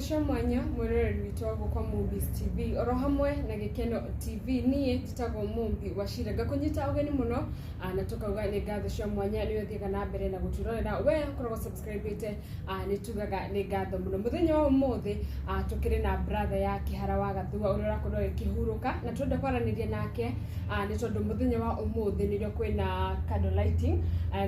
Cia mwanya mwiroreri witũ wa gũkwa Movies TV oro hamwe na Gĩkeno TV. Niĩ njĩtagwo Mumbi wa Cira, ngakũnyita ũgeni mũno, na tũkauga nĩ ngatho cia mwanya nĩ ũthiaga na mbere na gũtwĩrorera. We ũkoragwo subscribĩte, nĩ tugaga nĩ ngatho mũno. Mũthenya wa ũmũthĩ, tũkĩrĩ na brother ya Kĩhara wa Gathua ũrĩa ũrakorwo agĩkĩhurũka, na twenda kwaranĩria nake, nĩ tondũ mũthenya wa ũmũthĩ nĩrĩo kwĩna candle lighting,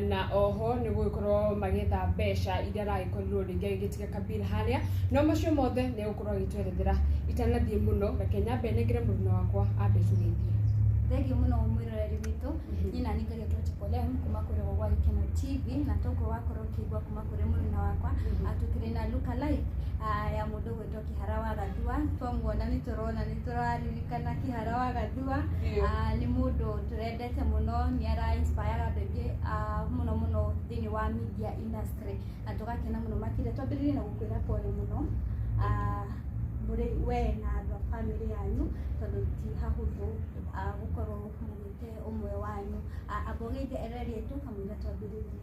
na oho nĩ gũgĩkorwo magĩetha mbeca iria aragĩkorirwo rĩngĩ agĩgĩtiga kabira harĩa. No macio mothe nĩ egũkorwo agĩtwerethera. Itanathiĩ mũno, reke nyambe nengere mũruna wakwa ambe tũgeithie. Thengiũ mũno mwĩroreri witũ. Niĩ nani ngagetwo Chipolem kuma kũrĩ gwa Gĩkeno TV, na toguo wakorwo ũkĩigua kuma kũrĩ mũruna wakwa, tũkĩrĩ na look alike ya mũndũ ũgwĩtwo Kĩhara wa Gathua. Twamuona nĩ tũrona nĩ tũraririkana Kĩhara wa Gathua. Nĩ mũndũ tũrendete mũno, nĩ ara inspire andũ aingĩ, mũno mũno thĩinĩ wa media industry, na tũgakena mũno makĩria. Twambĩrĩrie na gũkwĩra pole mũno, mũrĩ we na andũ a bamĩrĩ yanyu, tondũ ti hahũthũ gũkorwo mũgĩte ũmwe wanyu. Amba ũgeithie eroreri aitũ kamũira twambĩrĩrie.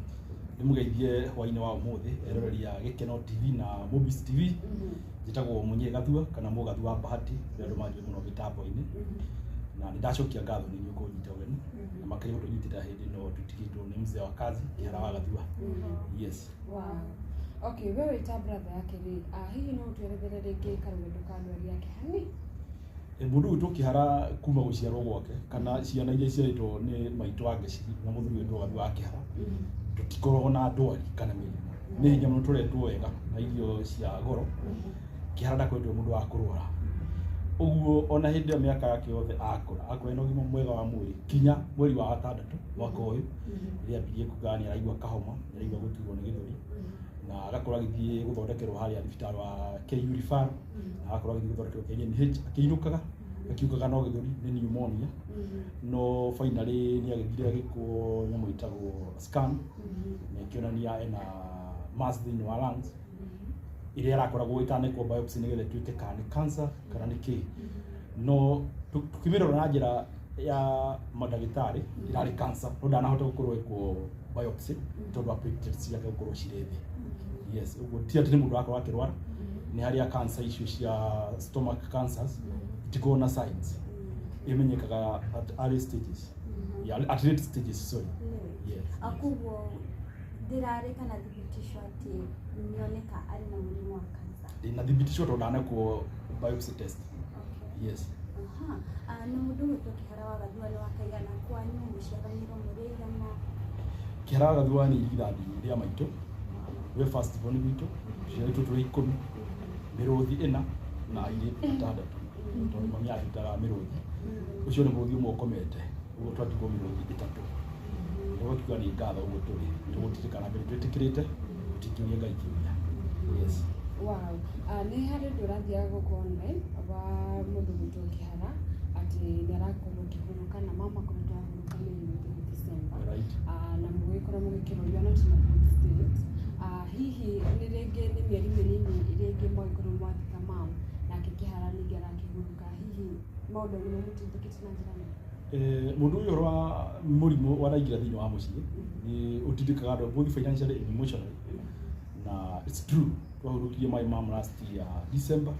Ndĩmũgeithie hwainĩ wa ũmũthĩ, eroreri a Gĩkeno TV na Movies TV. Njĩtagwo Mũnyie Gathua kana Mũgathu wa Bahati, ũrĩa andũ manjũĩ mũno mĩtambo-inĩ, na nĩ ndacokia ngatho nĩ inyuĩ kũnyita ũgeni, na makĩria gũtũnyitĩra hĩndĩ ĩno tũtigĩtwo nĩ mzee wa kazi Kĩhara wa Gathua. Yes. Wow. Okay, we wĩta brother yake rĩ, hihi no ũtwerethere rĩngĩ karũgendo ka ndwari yake hani? Mũndũ gwĩtwo Kĩhara, kuma gũciarwo gwake kana ciana iria iciarĩtwo nĩ maitũ wa Ngeci na mũthuri wĩtwo Gathua wa Kĩhara, tũtikoragwo na ndwari kana mĩrimũ. Nĩ hinya mũno tũretwo wega na irio cia goro. Kĩhara ndakoretwo mũndũ wa kũrwara ũguo, ona hĩndĩ ĩyo mĩaka yake yothe akũra, akũra ena ũgima mwega wa mwĩrĩ, kinya mweri wa gatandatũ mwaka ũyũ, rĩrĩa ambirie kuga nĩ araigua kahoma, nĩ araigua gũturwo nĩ gĩthũri, na agakorwo agĩthiĩ gũthondekerwo harĩa thibitarĩ wa KU Referral, na agakorwo agĩthiĩ gũthondekerwo KNH, akĩinũkaga akiugaga no gĩthũri, nĩ pneumonia. No finally nĩ agĩthire agĩkwo nyamũ ĩtagwo scan, na ĩkĩonania ena mass thĩinĩ wa lungs ĩrĩa ĩrakoragwo ĩtanekwo biopsy nĩgetha ĩtuĩke kana nĩ cancer kana nĩ kĩ. No tũkĩmĩrora na njĩra ya mandagĩtarĩ, ĩrarĩ cancer, no ndanahota gũkorwo ĩkwo biopsy tondũ wa platelets ciake gũkorwo cirĩ thĩ. Yes, ũguo ti atĩ nĩ mũndũ wakorwo akĩrwara. Nĩ harĩa cancer icio cia stomach cancers itikoragwo na signs, imenyekaga at early stages, yeah, at late stages, sorry. Yes. Koguo ndĩrarĩ kana thibitisho atĩ nĩoneka arĩ na mũrimũ wa cancer? Ndĩna thibitisho tondũ ndanekwo biopsy test. Yes. Aha. Na mũndũ ũgwĩtwo Kĩhara wa Gathua nĩ wakaigana kwanyu? Mũciaranirwo mũrĩ aigana? Kĩhara wa Gathua nĩ irigithathi rĩa maitũ, we first born gwitũ. Tũciarĩtwo tũrĩ 10, mĩrũthi 4 na airĩtu 6, tondũ mami atwĩtaga mĩrũthi. Ũcio nĩ mũrũthi ũmwe ũkomete, ũguo twatigwo mĩrũthi 3. Nĩguo kiuga nĩ ngatho ũguo tũrĩ tũgũtirĩkana mbere twĩtĩkĩrĩte, tũtingĩũria Ngai kĩũria. Yes. Wow. Nĩ harĩ ũndũ ũrathiaga gũkũ online wa mũndũ gwĩtwo Kĩhara atĩ nĩ arakorwo akĩhurũka, na mama akoretwo ahurũka mĩeri mĩtheri December. Na mũgĩkorwo mũgĩkĩrorio not in a good state. Hihi nĩ rĩngĩ nĩ mĩeri mĩnini rĩngĩ mwagĩkorwo mwathika mam, nake Kĩhara ningĩ arakĩhurũka, hihi maũndũ nĩ mamũtindĩkĩte na njĩra nene? Mũndũ ũyũ, ũhoro wa mũrimũ wanaingĩra thĩinĩ wa mũciĩ nĩ ũtindĩkaga andũ both financially and emotionally, na it's true, twahurũkirie my mom last year December.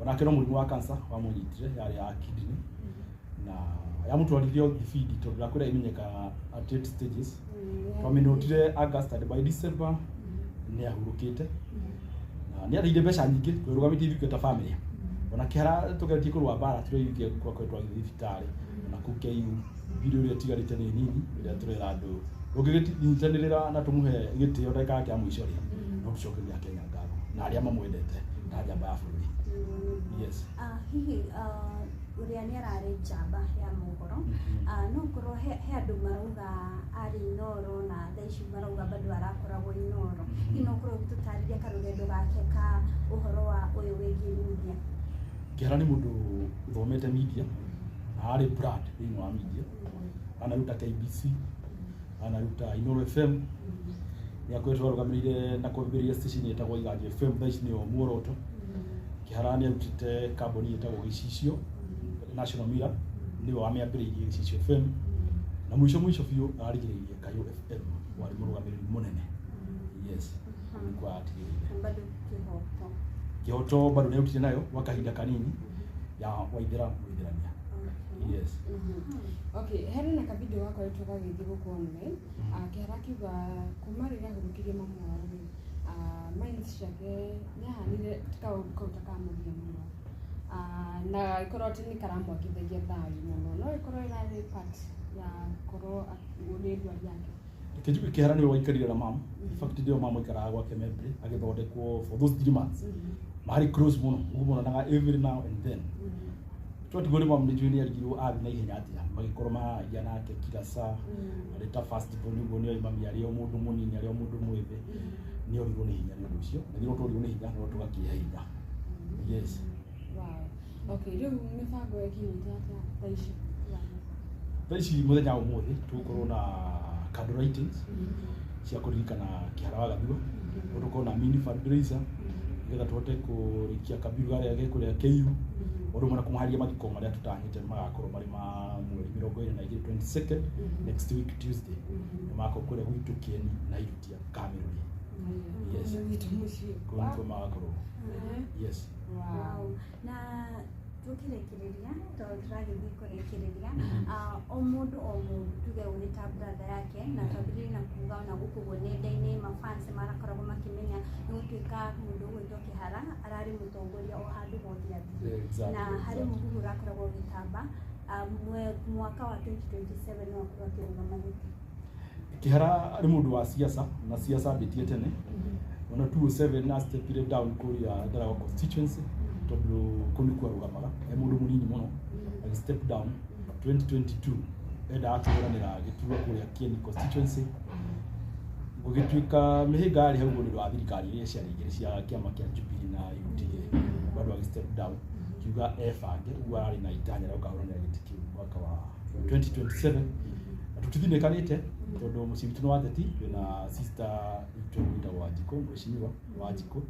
Onake no mũrimũ wa cancer wamũnyitire, yarĩ ya kidney, na yamũtwarire o thibindi, tondũ ndakwĩra imenyekaga at late stages. Twamĩnotire August and by December nĩ ahurũkĩte, na nĩ athire mbeca nyingĩ twĩrũgamĩtie ithuĩ ta family. Ona Kĩhara tũgeretie kũrũa mbara tũrĩ twakoretwo twagĩthiĩ thibitarĩ ona kũu KU, mbirũ ĩrĩa ĩtigarĩte nĩ nini, ĩrĩa tũrera andũ ũngĩgĩnyitanĩrĩra na tũmũhe gĩtĩo ndagĩka yake ya mũico rĩ, no tũcokerie Akenya ngatho na arĩa mamwendete ta njamba ya bũrũri. Yes. Hihi ũrĩa nĩ ararĩ njamba ya mohoro, no ũkorwo he andũ marauga arĩ Inoro, na thaa ici marauga bado arakoragwo Inoro. Hihi no ũkorwo ũgĩtũtarĩria karũgendo gake ka ũhoro wa ũyũ wĩgiĩ media? Kĩhara nĩ mũndũ ũthomete media na arĩ brand thĩinĩ wa media. Anaruta KBC, anaruta Inoro FM, nĩ akoretwo arũgamĩrĩire na kwambĩrĩria station ĩtagwo Iganjo FM, thaa ici nĩyo Muoroto. Kĩhara nĩ arutĩte kambuni ĩtagwo Gĩcicio National Mirror, nĩwe wamĩambĩrĩirie Gĩcicio FM, na mũico mũico biũ ararigĩrĩirie Kayũ FM, warĩ mũrũgamĩrĩri mũnene. Yes, nĩkuo atigĩrĩire. Bado kĩhoto. Kĩhoto bado nĩarutire nayo gwa kahinda kanini ya Waithera Mũithĩrania. Yes. Okay, hena na kavideo gakoretwo gagĩthiĩ gũkũ online. Kĩhara akiuga kuma rĩrĩa ahurũkirie mamu wao rĩ, minds ciake nĩahanire kaũndũ kau ta kamũgia mũno. Na ĩkorwo atĩ nĩ karamwagithagia thayũ mũno, no ĩkorwo ĩrarĩ part ya gũkorwo nĩ ndwari yake. Reke njuge Kĩhara nĩwe waikarire na mamu. In fact, ndio mamu aikaraga gwake Membley agĩthondekwo for those 3 months. Marĩ close mũno, ũguo monanaga every now and then. Twatigwo nĩ mamu, nĩ njũĩ nĩ arigirwo athiĩ na ihenya atĩa, magĩkorwo maragia nake kila saa arĩ ta first born ũguo. Nĩ oĩ mami arĩ o mũndũ mũnini, arĩ o mũndũ mwĩthĩ, nĩ orirwo nĩ hinya. Nĩ ũndũ ũcio na ithuĩ no tworirwo nĩ hinya, no tũgakĩhe hinya. Yes. Wow. Okay, rĩu mĩbango ĩkinyĩte atĩa thaa ici? Thaa ici, mũthenya wa ũmũthĩ tũgũkorwo na candle lightings cia kũririkana Kĩhara wa Gathua. Tũkorwo na mini fundraiser nĩgetha tũhote kũrĩkia kabiru karĩa ge kũrĩa KU, ũndũ ũmwe na kũmaharia mathiko marĩa tũtanyĩte magakorwo marĩ ma mweri 22, 22nd, next week Tuesday, nĩ magakorwo kũrĩa gwitũ Kĩeni na Irutia Kamĩrũri. Yes. Nĩ gwitũ mũciĩ. Kũu nĩkuo magakorwo. Yes. Wow. Na tukĩrĩkĩrĩria, tondũ tũragĩthiĩ kũrĩkĩrĩria, o mũndũ o mũndũ, tuge ũrĩ ta brother yake, na twambĩrĩrie na kuga ona gũkũ ũguo nenda-inĩ mafans marakoragwo makĩmenya nĩ gũtuĩka mũndũ ũgwĩtwo Kĩhara ararĩ mũtongoria o handũ hothe athiĩ. Na harĩ mũhuhu ũrakoragwo ũgĩtamba, mwaka wa 2027 no akorwo akĩrũgama gĩtĩ. Kĩhara arĩ mũndũ wa siasa, na siasa ambĩtie tene. Ona 207 na stepire down kũrĩa Ndaragwa constituency, tondũ kũu nĩkuo arũgamaga e mũndũ mũnini mũno. Agĩ step down 2022, endaga kũhũranĩra gĩturwa kũrĩa Kieni constituency. Gũgĩtuĩka mĩhĩnga yarĩ hau ũguo nĩ ũndũ wa thirikari iria ciarĩ igĩrĩ cia kĩama kĩa Jubilee na UDA. Bado agĩ step down, kiuga ebange ũguo ararĩ na itanya rĩa gũkahũranĩra gĩtĩ kĩu mwaka wa 2027, na tũtithinĩkanĩte tondũ mũciĩ witũ nĩ wa teti. Twĩna sister witũ wĩtagwo Wanjikũ, mheshimiwa Wanjikũ,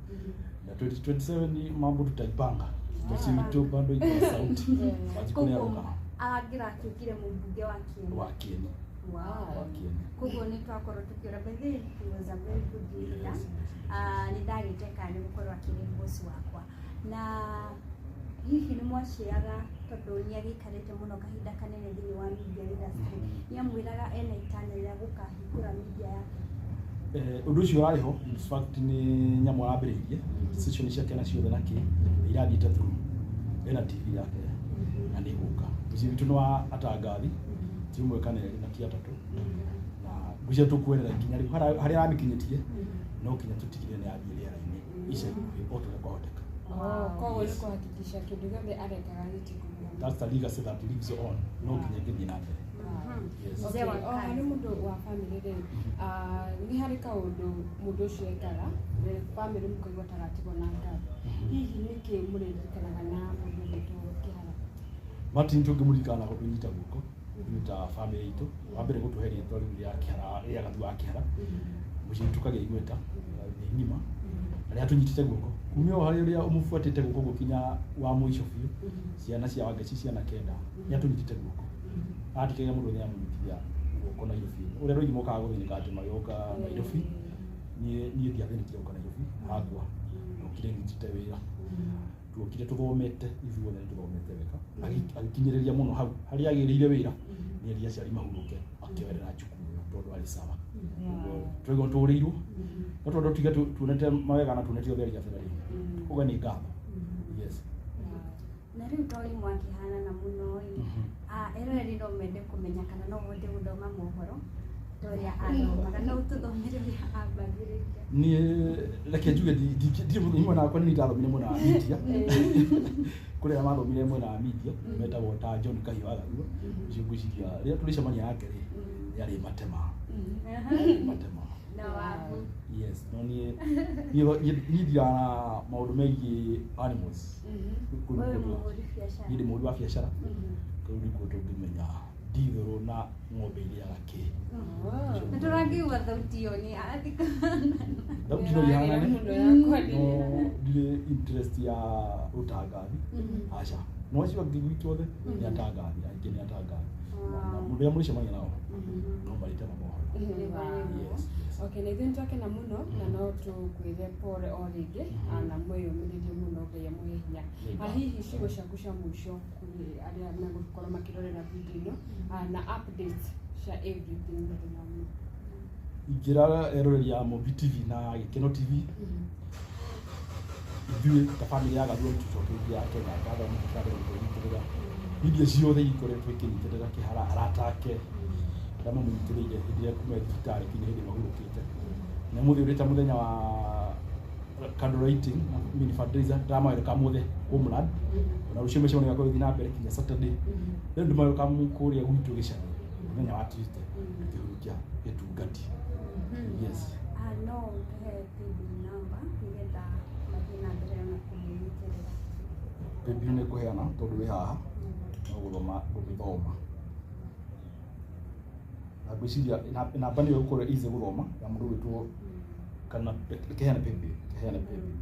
na 2027 mambo tutaipanga. Mũciĩ witũ bado iko na sauti. Wanjikũ nĩ arũgama. Angĩratuĩkire mũmbunge wa Kieni. Wa Kieni. Wa Kieni. Koguo nĩ twakorwo tũkĩũra, by the way, he was a very good leader. Nĩ ndagĩte kanya gũkorwo akĩrĩ boss wakwa, na hihi nĩ mwaciaga, tondũ nĩ agĩikarĩte mũno kahinda kanene thĩinĩ wa media industry, nĩ amwĩraga ena itanya rĩa gũkahingũra media yake? Ũndũ ũcio ũrarĩ ho. In fact, nĩ nyamũ arambĩrĩirie session ciake na ciothe na kĩ nĩ irathiĩte through. Ena TV yake na nĩ gũka. Mũciĩ witũ nĩ wa atangathi, ti ũmwe kana erĩ na ti atatũ, na ngwĩciria tũkwerera nginya rĩu harĩa aramĩkinyĩtie, no kinya tũtigĩrĩre nĩ yathiĩ rĩera-inĩ ica ikuhĩ o ta ũrĩa kwahoteka. Oh, koguo nĩ kũhakikisha kĩndũ gĩothe arekaga gĩtikũgũra. That's the legacy that lives on, no kinya ngĩthiĩ na mbere. Yes. Okay, Mzee wa o kazi. harĩ mũndũ wa bamĩrĩ rĩ, nĩ harĩ kaũndũ mũndũ ũcio ekaga bamĩrĩ mũkaigua tagatigwo na ngatho. Hihi nĩkĩ mũrĩririkanaga na mũndũ ũgwĩtwo Kĩhara? Martin tũngĩmũririkana na gũtũnyita guoko ithuĩ ta bamĩrĩ itũ. Wa mbere, gũtũhe rĩtwa rĩu rĩa Kĩhara, rĩa Gathu wa Kĩhara, mũciĩ witũ ũkagĩa igweta thĩ ng'ima, na nĩ atũnyitĩte guoko kumia o harĩ ũrĩa ũmũbuatĩte guoko gũkinya wa mũico biũ, ciana cia Wangeci, ciana kenda, nĩ atũnyitĩte guoko. Atikĩria mũndũ nĩ amũnyitithia guoko Nairobi. Ũrĩa andũ aingĩ mokaga gũthĩnĩka atĩ magĩũka Nairobi, niĩ ndiathĩnĩkire gũka Nairobi hakwa. Ndokire nyitĩte wĩra, tuokire tũthomete, ithuothe nĩ tũthomete wega. Agĩkinyĩrĩria mũno hau harĩa agĩrĩire wĩra, nĩ erire aciari mahurũke, akĩoerera jukumu ĩyo tondũ arĩ sawa. Tũraigua tũrĩirwo, no tondũ tuge tuonete mawega na tuonete ũtheri gabere rĩ, uga nĩ ngatho. Yes. Na rĩu to mwakĩhanana mũno ĩ, eroreri no mende kũmenya kana no ũhote gũthoma mohoro ta ũrĩa athomaga. No ũtũthomere ũrĩa ambagĩrĩria? Niĩ reke njuge ndirĩ mwena wakwa, nĩ ndathomire mwena wa media. Kũrĩ arĩa mathomire mwena wa media metagwo ta John Kahiũ wa Gathua. Ũcio ngwĩciria rĩrĩa tũrĩcemania nake rĩ, nĩ arĩ matema matema. Na wabu. Yes, no niĩ ndiraga na maũndũ megiĩ animals. Kũu Wewe nĩkuo mũhũri biacara. Niĩ ndĩ mũhũri wa biacara. Kũu nĩkuo tũngĩmenya ndithũrũ na ng'ombe irĩaga kĩ. Na tũrangĩigua thauti ĩyo nĩ athika. Thauti no ihanane, Mũno yakwa no ndirĩ interest ya ũtangathi, aca. No acio angĩ gwitũ othe nĩ atangathi, aingĩ nĩ atangathi. Na rĩrĩa mũrĩcemania nao no marĩte mamohoro. Yes, yes. Okay, na ithuĩ nĩtwakena mũno na no tũkwĩre pole o rĩngĩ na mwĩyũmĩrĩrie mũno Ngai amũhe hinya. Hihi ciugo ciaku cia mũico kũrĩ arĩa megũkorwo makĩrorera video ĩno na updates cia everything mũthenya ũmwe. Ingĩra eroreri a Mumbi TV na Gĩkeno TV, ithuĩ ta bamĩrĩ ya Gathua nĩtũcokeirie ya Kenya ngatho nĩ tũrambere gũtũnyitĩrĩra. Media ciothe ikoretwo ikĩnyitĩrĩra Kĩhara, arata ake arĩa mamũnyitĩrĩire hĩndĩ ĩrĩa kuma thibitarĩ nginya hĩndĩ mahurũkĩte. Na mũthĩ ũrĩ ta mũthenya wa candle lighting na mini fundraiser ndĩrama welcome othe Homeland. Na rũciũ mĩcemanio yakwa ĩgũthiĩ na mbere nginya Saturday. Rĩu ndĩma welcome kũrĩa gwitũ gĩcagi mũthenya wa Tuesday tũkĩhurukia gĩtungati. Yes. No ũtũhe paybill number nĩgetha mathiĩ na mbere na kũmũnyitĩrĩra. Paybill nĩ ngũheana tondũ wĩ haha no gũthoma ngũmĩthoma. Na ngwĩciria namba nĩyo ĩgũkorwo easy gũthoma ya mũndũ ũgwĩtwo kana kĩheane paybill, kĩheane paybill.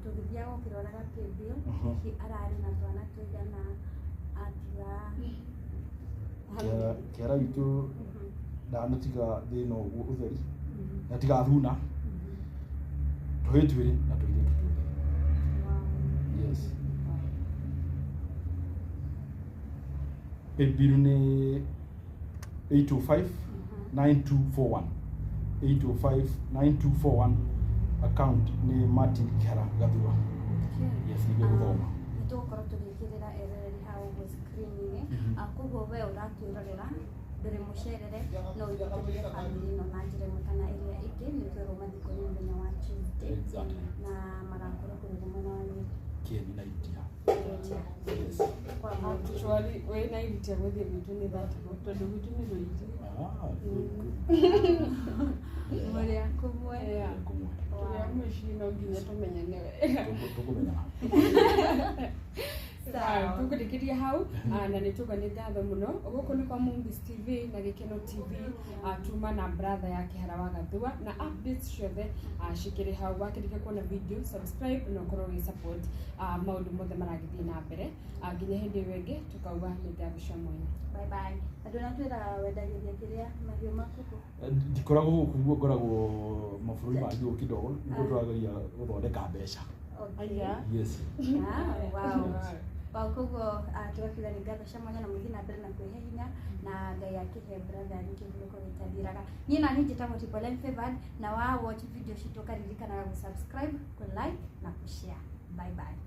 Tũgĩthiaga ũkĩroraga paybill, hihi ararĩ na twana tũigana atiga? Kĩara witũ ndanatiga thĩna ũguo ũtheri, natiga thuna tũhĩĩ twĩrĩ na tũirĩtu twĩrĩ. Yes. Paybill nĩ 805 9241, 805 9241. Account nĩ Martin Kĩhara Gathua. Yes, nĩguo gũthoma. Nĩ tũgũkorwo tũgĩkĩrĩra eroreri hau ũguo screen-inĩ. Koguo we ũratwĩrorera ndũrĩ mũcerere, no ũnyitĩrĩre bamĩrĩ ĩno na njĩra ĩmwe kana ĩrĩa ĩngĩ. Nĩ twerwo mathiko nĩ mũthenya wa Tuesday. Exactly. Na magakorwo kũrĩa mwena wa Nyeri. Kĩeni na Itia. Itia. Yes. Kwa Mũmbi. Actually, wĩ na Itia gũthiĩ gwitũ nĩ 30 tondũ gwitũ nĩ Rũiri. Ah, good, good. Mũrĩ a kũmwe. Yeah. Kũmwe. Tũrĩ a mũciĩ no nginya tũmenyane wega. Tũkũmenyana. Sawa. Tũkũrĩkĩria hau na nĩ tuga nĩ ngatho mũno. Gũkũ nĩ kwa Mumbis TV na Gĩkeno TV, tuma na brother ya Kĩhara wa Gathua na updates ciothe cikĩrĩ hau. Wakĩrĩkia kuona video, subscribe na ũkorwo ũgĩ support maũndũ mothe maragĩthiĩ na mbere. Nginya hĩndĩ ĩyo ĩngĩ tukauga nĩ ngatho cia mwanya. Bye bye. Andũ natwĩraga wendagĩria kĩrĩa mahiũ maku kũ? Ndikoragwo gũkũ guo, ngoragwo mabũrũri mangĩ gũkũ kidogo nĩguo tũrageria gũthondeka mbeca. Okay. Aya. Yes. Wow. Wow, koguo tũgakiuga nĩ ngatho cia mwanya na mũthiĩ na mbere na kwĩhe hinya na Ngai akĩhe brother yanyu kĩhurũko gĩtathiraga. Niĩ nani njĩtagwo Triple M Favored, na wa watch video citũ ũkaririkanaga gũ subscribe, kũ like na kũ share. Bye bye.